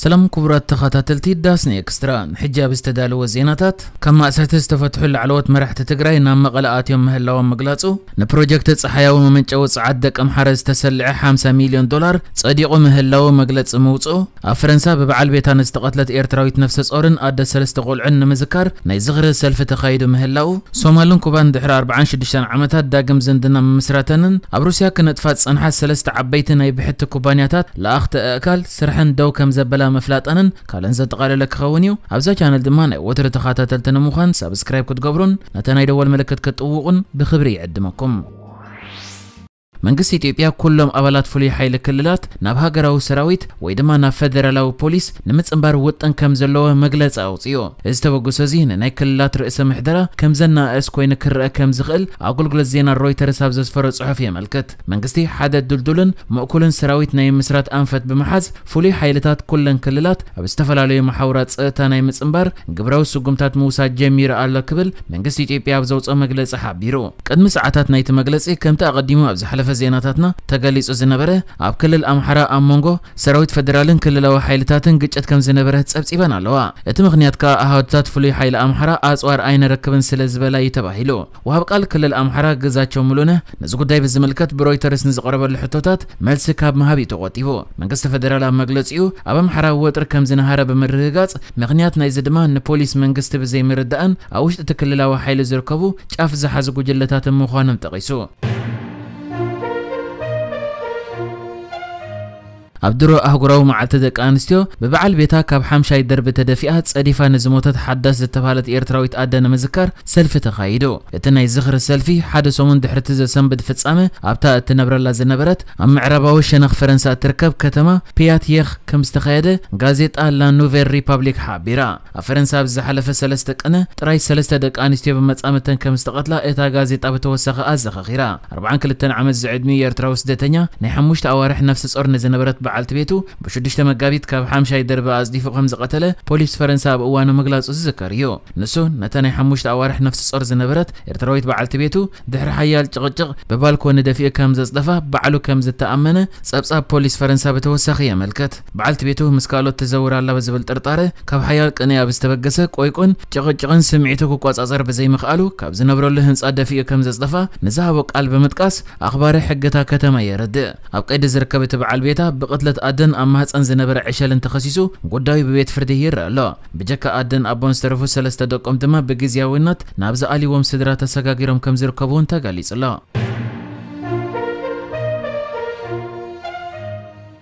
ሰላም ክቡራት ተኸታተልቲ ዳስኒ ኤክስትራ፣ ሕጂ ኣብ ዝተዳለወ ዜናታት፣ ካብ ማእሰርቲ ዝተፈትሑ ላዕለዎት መራሕቲ ትግራይ ናብ መቐለ ኣትዮም ምህላዎም ምግላጹ፣ ንፕሮጀክት ጸሓያዊ መመንጨዊ ጸዓት ደቀምሓረ ዝተሰልዐ ሓምሳ ሚልዮን ዶላር ጸዲቑ ምህላዉ መግለጺ ምውጽኡ፣ ኣብ ፈረንሳ ብበዓል ቤታ ንዝተቐትለት ኤርትራዊት ነፍሰ ጾርን ኣደ ሰለስተ ቆልዑን ንምዝካር ናይ ዝኽሪ ሰልፊ ተኻይዱ ምህላዉ፣ ሶማልን ኩባን ድሕሪ ኣርብዓን ሽዱሽተን ዓመታት ዳግም ዝምድና ምምስራተንን ኣብ ሩስያ ክነጥፋ ዝጸንሓ ሰለስተ ዓበይቲ ናይ ብሕቲ ኩባንያታት ለኣኽቲ ኣእካል ስርሐን ደው ከም ዘበላ ምፍላጠንን ካልእን ዘጠቓለለ ክኸውን እዩ። ኣብዛ ቻነል ድማ ናይ ወትሩ ተኸታተልቲ ንምዃን ሳብስክራይብ ክትገብሩን ነታ ናይ ደወል ምልክት ክትጥውቑን ብኽብሪ ይዕድመኩም። መንግስቲ ኢትዮጵያ ኩሎም ኣባላት ፍሉይ ሓይሊ ክልላት ናብ ሃገራዊ ሰራዊት ወይ ድማ ናብ ፈደራላዊ ፖሊስ ንምጽንባር ውጥን ከም ዘለዎ መግለጺ ኣውጽኡ። እዚ ተበግሶ እዚ ንናይ ክልላት ርእሰ ምሕደራ ከም ዘናእስ ኮይኑ ክረአ ከም ዝኽእል ኣገልግሎት ዜና ሮይተርስ ኣብ ዘስፈሮ ጽሑፍ የመልክት። መንግስቲ ሓደ ድልዱልን ምእኩልን ሰራዊት ናይ ምስራት ኣንፈት ብምሓዝ ፍሉይ ሓይልታት ኩለን ክልላት ኣብ ዝተፈላለዩ መሓውራት ጸጥታ ናይ ምጽንባር ግብራዊ ስጉምታት ምውሳድ ጀሚሩ ኣሎ ክብል መንግስቲ ኢትዮጵያ ኣብ ዘውጽኦ መግለጺ ሓቢሩ። ቅድሚ ሰዓታት ናይቲ መግለጺ፣ ከምቲ ኣቐዲሙ ኣብ ዝሓለፈ ዜናታትና ተገሊጹ ዝነበረ፣ ኣብ ክልል ኣምሓራ ኣብ መንጎ ሰራዊት ፈደራልን ክልላዊ ሓይልታትን ግጭት ከም ዝነበረ ጸብጺበን ኣለዋ። እቲ ምኽንያት ከኣ ኣሃዱታት ፍሉይ ሓይሊ ኣምሓራ ኣጽዋር ኣይንረክብን ስለ ዝበላ እዩ ተባሂሉ። ወሃብ ቃል ክልል ኣምሓራ ግዛቸው ሙሉነህ ነዚ ጉዳይ ብዝምልከት ብሮይተርስ ንዝቐረበሉ ሕቶታት መልሲ ካብ ምሃብ እዩ ተቖጢቡ። መንግስቲ ፈደራል ኣብ መግለጺኡ፣ ኣብ ኣምሓራ ወጥሪ ከም ዝነሃረ ብምርግጋጽ፣ ምኽንያት ናይዚ ድማ ንፖሊስ መንግስቲ ብዘይምርዳእን ኣብ ውሽጢ እቲ ክልላዊ ሓይሊ ዝርከቡ ጫፍ ዝሓዙ ጉጅለታትን ምዃኖም ጠቒሱ። ኣብ ድሮ ኣህጉራዊ መዓልቲ ደቂ ኣንስትዮ፣ ብበዓል ቤታ ካብ ሓምሻይ ደርቢ ተደፊኣ ጸዲፋ ንዝሞተት ሓዳስ ዝተባህለት ኤርትራዊት ኣደ ንምዝካር ሰልፊ ተኻይዱ። እቲ ናይ ዝኽሪ ሰልፊ፣ ሓደ ሰሙን ድሕሪ እቲ ዘሰንብድ ፍጻመ፣ ኣብታ እትነብረላ ዝነበረት ኣብ ምዕራባዊ ሸነኽ ፈረንሳ እትርከብ ከተማ ፒያትየኽ ከም ዝተኻየደ ጋዜጣ ላ ኑቨል ሪፓብሊክ ሓቢራ። ኣብ ፈረንሳ ኣብዚ ዝሓለፈ ሰለስተ ቅነ ጥራይ ሰለስተ ደቂ ኣንስትዮ ብመጻምድተን ከም ዝተቐትላ እታ ጋዜጣ ብተወሳኺ ኣዘኻኺራ። ኣርብዓን ክልተን ዓመት ዝዕድሚኡ ኤርትራዊ ስደተኛ ናይ ሓሙሽተ ኣዋርሕ ነፍሲ ጾር ንዝነበረት በዓልቲ ቤቱ ብሽዱሽተ መጋቢት ካብ ሓምሻይ ደርቢ ኣጽዲፉ ከም ዝቐተለ ፖሊስ ፈረንሳ ኣብ እዋኑ ምግላጹ ዝዝከር እዩ። ንሱ ነታ ናይ ሓሙሽተ ኣዋርሕ ነፍሲ ጾር ዝነበረት ኤርትራዊት በዓልቲ ቤቱ ድሕሪ ሓያል ጭቕጭቕ ብባልኮኒ ደፊኡ ከም ዘጽደፋ ባዕሉ ከም ዝተኣመነ ጸብጻብ ፖሊስ ፈረንሳ ብተወሳኺ የመልክት። በዓልቲ ቤቱ ምስ ካልኦት ትዘውር ኣላ ብዝብል ጥርጣረ ካብ ሓያል ቅንኢ ኣብ ዝተበገሰ ቆይቁን ጭቕጭቕን ስምዒቱ ክቆጻጸር ብዘይምኽኣሉ ካብ ዝነብረሉ ህንጻ ደፊኡ ከም ዘጽደፋ ንዝሃቦ ቃል ብምጥቃስ ኣኽባሪ ሕጊ እታ ከተማ የረድእ። ኣብ ቀይዲ ዝርከብ እቲ በዓል ቤታ ብቕትለት ኣደን ኣብ ማህጸን ዝነበረ ዕሸልን ተኸሲሱ ጉዳዩ ብቤት ፍርዲ ይረአ ኣሎ። ብጀካ ኣደን ኣቦን ዝተረፉ ሰለስተ ደቆም ድማ ብግዝያዊነት ናብ ዝኣልይዎም ስድራ ተሰጋጊሮም ከም ዝርከቡ እውን ተገሊጹ ኣሎ።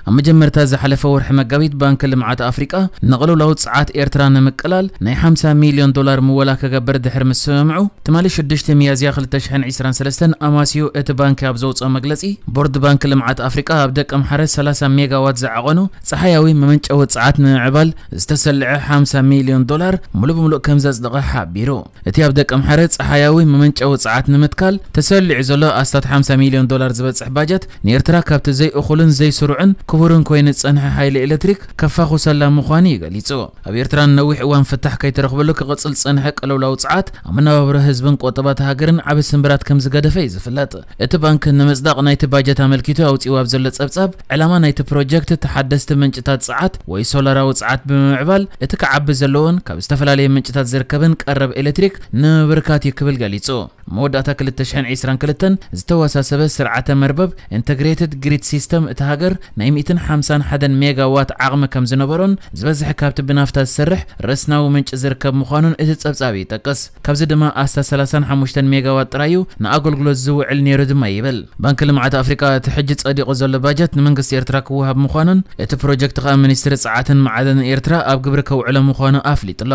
ኣብ መጀመርታ ዝሓለፈ ወርሒ መጋቢት ባንኪ ልምዓት ኣፍሪቃ ንቕልውላው ጸዓት ኤርትራ ንምቅላል ናይ ሓምሳ ሚልዮን ዶላር ምወላ ክገብር ድሕሪ ምስምምዑ፣ ትማሊ ሽዱሽተ ሚያዝያ ክልተ ሽሕን ዕስራን ሰለስተን ኣማስዩ እቲ ባንኪ ኣብ ዘውጽኦ መግለጺ፣ ቦርድ ባንኪ ልምዓት ኣፍሪቃ ኣብ ደቀምሓረ ሰላሳ ሜጋዋት ዝዓቐኑ ጸሓያዊ መመንጨዊ ጸዓት ንምምዕባል ዝተሰልዐ ሓምሳ ሚልዮን ዶላር ሙሉእ ብሙሉእ ከም ዘጽደቐ ሓቢሩ። እቲ ኣብ ደቀምሓረ ጸሓያዊ መመንጨዊ ጸዓት ንምትካል ተሰሊዑ ዘሎ ኣስታት ሓምሳ ሚልዮን ዶላር ዝበጽሕ ባጀት፣ ንኤርትራ ካብቲ ዘይእኹልን ዘይስሩዕን ክቡርን ኮይኑ ዝጸንሐ ሓይሊ ኤሌክትሪክ ከፋኹሰላ ምዃኑ እዩ ገሊጹ። ኣብ ኤርትራ ንነዊሕ እዋን ፍታሕ ከይተረኽበሉ ክቕጽል ዝጸንሐ ቅልውላው ጸዓት፣ ኣብ መነባብሮ ህዝብን ቁጠባ እታ ሃገርን ዓቢ ስምብራት ከም ዝገደፈ እዩ ዝፍለጥ። እቲ ባንክ ንምጽዳቕ ናይቲ ባጀት ኣመልኪቱ ኣውጺኡ ኣብ ዘሎ ጸብጻብ፣ ዕላማ ናይቲ ፕሮጀክት ተሓደስቲ ምንጭታት ጸዓት ወይ ሶላራዊ ጸዓት ብምምዕባል፣ እቲ ክዓቢ ዘለዎን ካብ ዝተፈላለዩ ምንጭታት ዝርከብን ቀረብ ኤሌክትሪክ ንምብርካት እዩ ክብል ገሊጹ። መወዳእታ ክልተ ሽሕን ዕስራን ክልተን ዝተወሳሰበ ስርዓተ መርበብ፣ ኢንተግሬትድ ግሪድ ሲስተም፣ እታ ሃገር ናይ ሚእትን ሓምሳን ሓደን ሜጋዋት ዓቕሚ ከም ዝነበሮን ዝበዝሕ ካብቲ ብናፍታ ዝሰርሕ ረስናዊ ምንጪ ዝርከብ ምዃኑን እቲ ጸብጻብ ይጠቅስ። ካብዚ ድማ ኣስታት ሰላሳን ሓሙሽተን ሜጋዋት ጥራይ እዩ ንኣገልግሎት ዝውዕል ነይሩ ድማ ይብል። ባንኪ ልምዓት ኣፍሪቃ እቲ ሕጂ ጸዲቑ ዘሎ ባጀት ንመንግስቲ ኤርትራ ክወሃብ ምዃኑን እቲ ፕሮጀክት ከኣ ሚኒስትሪ ጸዓትን መዓድንን ኤርትራ ኣብ ግብሪ ከውዕሎ ምዃኑ ኣፍሊጡ ኣሎ።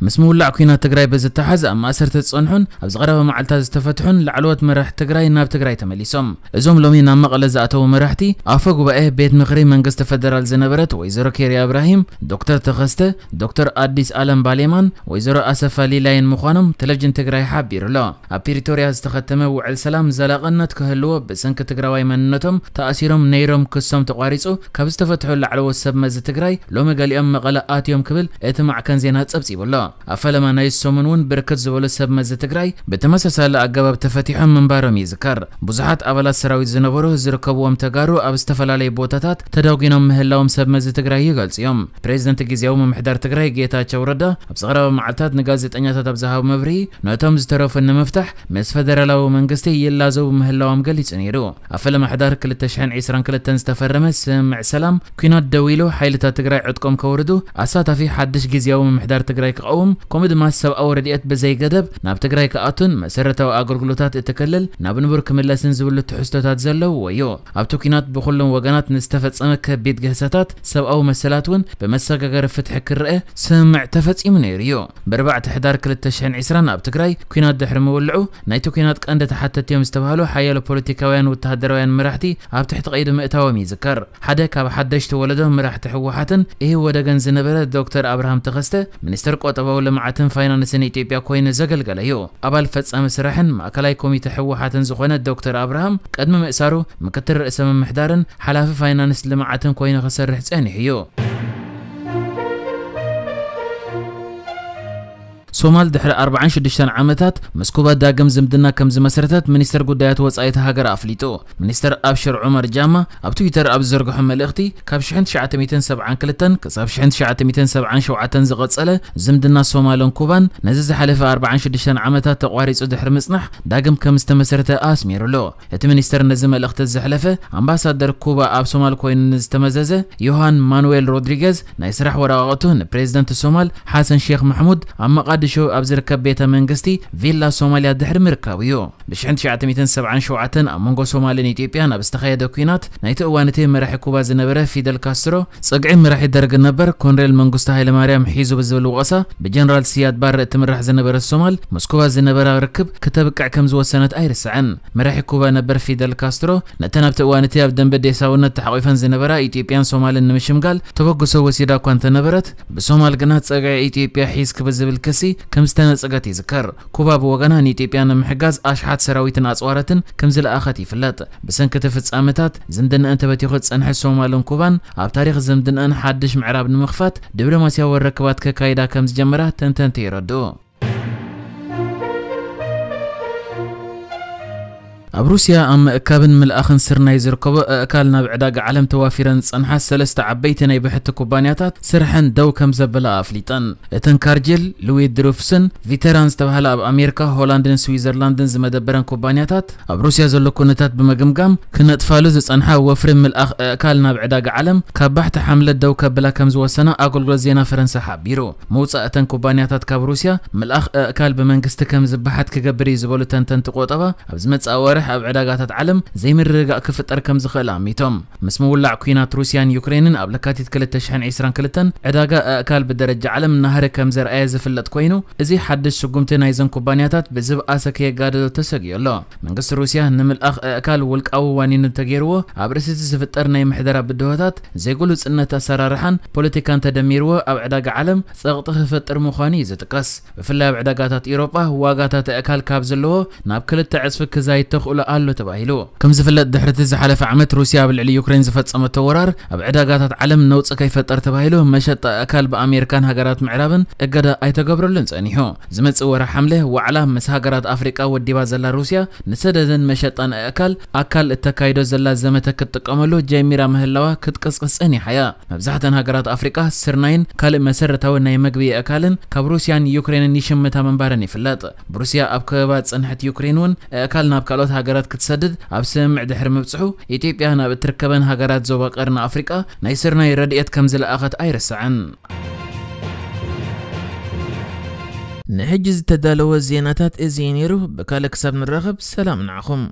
ምስ ምውላዕ ኲናት ትግራይ ብዝተሓዝ ኣብ ማእሰርቲ ዝጸንሑን ኣብዚ ቀረባ መዓልታት ዝተፈትሑን ላዕለዎት መራሕቲ ትግራይ ናብ ትግራይ ተመሊሶም። እዞም ሎሚ ናብ መቐለ ዝኣተዉ መራሕቲ፣ ኣፈ ጉባኤ ቤት ምኽሪ መንግስቲ ፈደራል ዝነበረት ወይዘሮ ኬርያ እብራሂም፣ ዶክተር ተኸስተ፣ ዶክተር ኣዲስ ኣለም ባሌማን ወይዘሮ ኣሰፋ ሊላይን ምዃኖም ቴሌቪዥን ትግራይ ሓቢሩ ኣሎ። ኣብ ፕሪቶርያ ዝተኸተመ ውዕል ሰላም ዘላቕነት ክህልዎ ብሰንኪ ትግራዋይ መንነቶም ተኣሲሮም ነይሮም ክሶም ተቋሪጹ ካብ ዝተፈትሑ ላዕለዎት ሰብ መዚ ትግራይ፣ ሎሚ ገሊኦም መቐለ ኣትዮም ክብል እቲ ማዕከን ዜና ጸብጺቡ ኣሎ። ኣብ ፈለማ ናይ ሰሙን እውን ብርክት ዝበሉ ሰብ መዚ ትግራይ ብተመሳሳሊ ኣገባብ ተፈቲሖም ምንባሮም ይዝከር። ብዙሓት ኣባላት ሰራዊት ዝነበሩ ዝርከብዎም ተጋሩ ኣብ ዝተፈላለዩ ቦታታት ተዳጒኖም ምህላዎም ሰብ መዚ ትግራይ ይገልጹ እዮም። ፕሬዚደንት ግዜያዊ ምምሕዳር ትግራይ ጌታቸው ረዳ ኣብ ዝቐረበ መዓልታት ንጋዜጠኛታት ኣብ ዝሃቦ መብርሂ፣ ነቶም ዝተረፉ ንምፍታሕ ምስ ፈደራላዊ መንግስቲ ይላዘቡ ምህላዎም ገሊጹ ነይሩ። ኣብ ፈለማ ሕዳር ክልተ ሽሕን ዕስራን ክልተን ዝተፈረመ ስምምዕ ሰላም፣ ኲናት ደው ኢሉ፣ ሓይልታት ትግራይ ዕጥቆም ከውርዱ፣ ኣሳታፊ ሓድሽ ግዜያዊ ምምሕዳር ትግራይ ክቐውም፣ ከምኡ ድማ ሰብኣዊ ረድኤት ብዘይገደብ ናብ ትግራይ ክኣቱን መሰረታዊ ኣገልግሎታት እቲ ክልል ናብ ንቡር ክምለስን ዝብሉ ትሕዝቶታት ዘለውዎ እዩ። ኣብቲ ኲናት ብኹሎም ወገናት ንዝተፈጸመ ከቢድ ግህሰታት ሰብኣዊ መሰላት እውን ብመሰጋገሪ ፍትሒ ክረአ ስምምዕ ተፈጺሙ ነይሩ እዩ። ብኣርባዕተ ሕዳር ክልተ ሽሕን ዕስራን ኣብ ትግራይ ኲናት ድሕሪ ምውልዑ፣ ናይቲ ኲናት ቀንዲ ተሓተቲ እዮም ዝተባህሉ ሓያሎ ፖለቲካውያን ወተሃደራውያን መራሕቲ ኣብ ትሕቲ ቀይዲ ምእታዎም ይዝከር። ሓደ ካብ ሓደሽቲ ወለዶ መራሕቲ ህወሓትን ኢህወደገን ዝነበረ ዶክተር ኣብርሃም ተኸስተ፣ ሚኒስተር ቆጠባዊ ልምዓትን ፋይናንስን ኢትዮጵያ ኮይኑ ዘገልገለ እዩ። ኣባል ፈጻሚ ስራሕን ማእከላይ ኮሚተ ህወሓትን ዝኾነ ዶክተር ኣብርሃም፣ ቅድሚ ምእሳሩ ምክትል ርእሰ ምምሕዳርን ሓላፊ ፋይናንስ ልምዓትን ኮይኑ ክሰርሕ ጸኒሑ እዩ። ሶማል ድሕሪ ኣርባዓን ሽዱሽተን ዓመታት ምስ ኩባ ዳግም ዝምድና ከም ዝመሰረተት ሚኒስተር ጉዳያት ወጻኢ እታ ሃገር ኣፍሊጡ። ሚኒስተር ኣብሽር ዑመር ጃማ ኣብ ትዊተር ኣብ ዝዘርግሖ መልእኽቲ፣ ካብ ሽሕን ትሽዓተ ሚእትን ሰብዓን ክልተን ክሳብ ሽሕን ትሽዓተ ሚእትን ሰብዓን ሸውዓተን ዝቐጸለ ዝምድና ሶማልን ኩባን ነዚ ዝሓለፈ ኣርባዓን ሽዱሽተን ዓመታት ተቋሪጹ ድሕሪ ምጽናሕ ዳግም ከም ዝተመሰረተ ኣስሚሩሉ። እቲ ሚኒስተር ነዚ መልእኽቲ ዘሕለፈ፣ ኣምባሳደር ኩባ ኣብ ሶማል ኮይኑ ንዝተመዘዘ ዮሃን ማኑዌል ሮድሪገዝ ናይ ስራሕ ወረቓቕቱ ንፕሬዚደንት ሶማል ሓሰን ሼክ ማሕሙድ ኣብ መቓድሾ ኣብ ዝርከብ ቤተ መንግስቲ ቪላ ሶማልያ ድሕሪ ምርካቡ እዩ። ብ1977 ኣብ መንጎ ሶማልን ኢትዮጵያን ኣብ ዝተኻየደ ኲናት፣ ናይቲ እዋን እቲ መራሒ ኩባ ዝነበረ ፊደል ካስትሮ፣ ጸግዒ መራሒ ደርግ ነበር ኮንሬል መንግስቱ ሃይለማርያም ሒዙ ብዝብል ወቐሳ ብጀነራል ሲያድ ባረ እትምራሕ ዝነበረት ሶማል፣ ምስ ኩባ ዝነበራ ርክብ ክተብቅዕ ከም ዝወሰነት ኣይርሳዕን። መራሒ ኩባ ነበር ፊደል ካስትሮ፣ ነተን ኣብቲ እዋን እቲ ኣብ ደንበ ዴሳውነት ተሓቒፈን ዝነበራ ኢትዮጵያን ሶማልን ንምሽምጋል ተበግሶ ወሲዳ እኳ እንተነበረት፣ ብሶማል ግና ጸግዒ ኢትዮጵያ ሒዝኪ ብዝብል ክሲ ከም ዝተነጸገት ይዝከር። ኩባ ብወገና ንኢትዮጵያ ንምሕጋዝ ኣሽሓት ሰራዊትን ኣጽዋራትን ከም ዝለኣኸት ይፍለጥ። ብሰንኪ እቲ ፍጻመታት፣ ዝምድናኣን ተበቲኹ ዝጸንሐ ሶማልን ኩባን፣ ኣብ ታሪኽ ዝምድናኣን ሓድሽ ምዕራብ ንምኽፋት ዲፕሎማስያዊ ርክባት ከካይዳ ከም ዝጀመራ ተንተንቲ የረድኡ። ኣብ ሩስያ ኣብ ምእካብን ምልኣኽን ስርናይ ዝርከቦ ኣእካል ናብ ዕዳጋ ዓለም ተዋፊረን ዝጸንሓ ሰለስተ ዓበይቲ ናይ ብሕቲ ኩባንያታት ስርሐን ደው ከም ዘበላ ኣፍሊጠን። እተን ካርጅል፣ ሉዊ ድሩፍስን ቪተራን ዝተባህላ ኣብ ኣሜሪካ፣ ሆላንድን ስዊዘርላንድን ዝመደበረን ኩባንያታት፣ ኣብ ሩስያ ዘሎ ኩነታት ብምግምጋም ክነጥፋሉ ዝጸንሓ ወፍሪ ምልኣኽ ኣእካል ናብ ዕዳጋ ዓለም ካብ ባሕቲ ሓምለ ደው ከብላ ከም ዝወሰና ኣገልግሎት ዜና ፈረንሳ ሓቢሩ። ምውጻእ እተን ኩባንያታት ካብ ሩስያ፣ ምልኣኽ ኣእካል ብመንግስቲ ከም ዝበሓት ክገብር እዩ ዝበሉ ተንተንቲ ቆጠባ፣ ኣብ ዝመጽእ ኣዋርሕ ኣብ ዕዳጋታት ዓለም ዘይምርግጋእ ክፍጠር ከም ዝኽእል ኣሚቶም። ምስ ምውላዕ ኲናት ሩስያን ዩክሬንን ኣብ ለካቲት ክልተ ሽሕን ዕስራን ክልተን፣ ዕዳጋ ኣእካል ብደረጃ ዓለም ናህሪ ከም ዘርኣየ ዝፍለጥ ኮይኑ፣ እዚ ሓድሽ ስጉምቲ ናይዘን ኩባንያታት ብዝብኣሰ ከየጋደዶ ተሰጊኡ ኣሎ። መንግስቲ ሩስያ ንምልኣኽ ኣእካል ውልቃዊ ዋኒኑ ተገይርዎ፣ ኣብ ርእሲ እዚ ዝፍጠር ናይ ምሕደራ ብድሆታት፣ ዘይግሉጽነት ኣሰራርሓን ፖለቲካን ተደሚርዎ ኣብ ዕዳጋ ዓለም ጸቕጢ ክፈጥር ምዃኑ እዩ ዝጥቀስ። ብፍላይ ኣብ ዕዳጋታት ኤውሮጳ ዋጋታት ኣእካል ካብ ዘለዎ ናብ ክልተ ዕጽፊ ክዛይድ ተኽእሎ ኣሎ ተባሂሉ። ከም ዝፍለጥ፣ ድሕሪ እቲ ዝሓለፈ ዓመት ሩስያ ኣብ ልዕሊ ዩክሬን ዝፈጸመቶ ወራር፣ ኣብ ዕዳጋታት ዓለም ነውጺ ከይፈጠር ተባሂሉ መሸጣ ኣእካል ብኣሜሪካን ሃገራት ምዕራብን እገዳ ኣይተገብረሉን ጸኒሑ። ዝመጽእ ወርሒ ሓምለ ዋዕላ ምስ ሃገራት ኣፍሪቃ ወዲባ ዘላ ሩስያ፣ ንሰደደን መሸጣን ኣእካል ኣካል እተካይዶ ዘላ ዘመተ ክትጥቀመሉ ጀሚራ ምህላዋ ክትቅስቅስ ጸኒሓ እያ። መብዛሕተን ሃገራት ኣፍሪቃ ስርናይን ካልእ መሰረታዊ ናይ መግቢ ኣእካልን ካብ ሩስያን ዩክሬንን ይሽምታ ምንባረን ይፍለጥ። ብሩስያ ኣብ ከበባ ዝጸንሐት ዩክሬን እውን ኣእካል ናብ ካልኦት ሃገራት ክትሰድድ ኣብ ስምምዕ ድሕሪ ምብጽሑ፣ ኢትዮጵያ ናብ እትርከበን ሃገራት ዞባ ቀርኒ ኣፍሪቃ ናይ ስርናይ ረድኤት ከም ዝለኣኸት ኣይርሳዕን። ንሕጂ ዝተዳለወ ዜናታት እዚ እዩ ነይሩ። ብካልእ ክሳብ ንራኸብ፣ ሰላም ንዓኹም።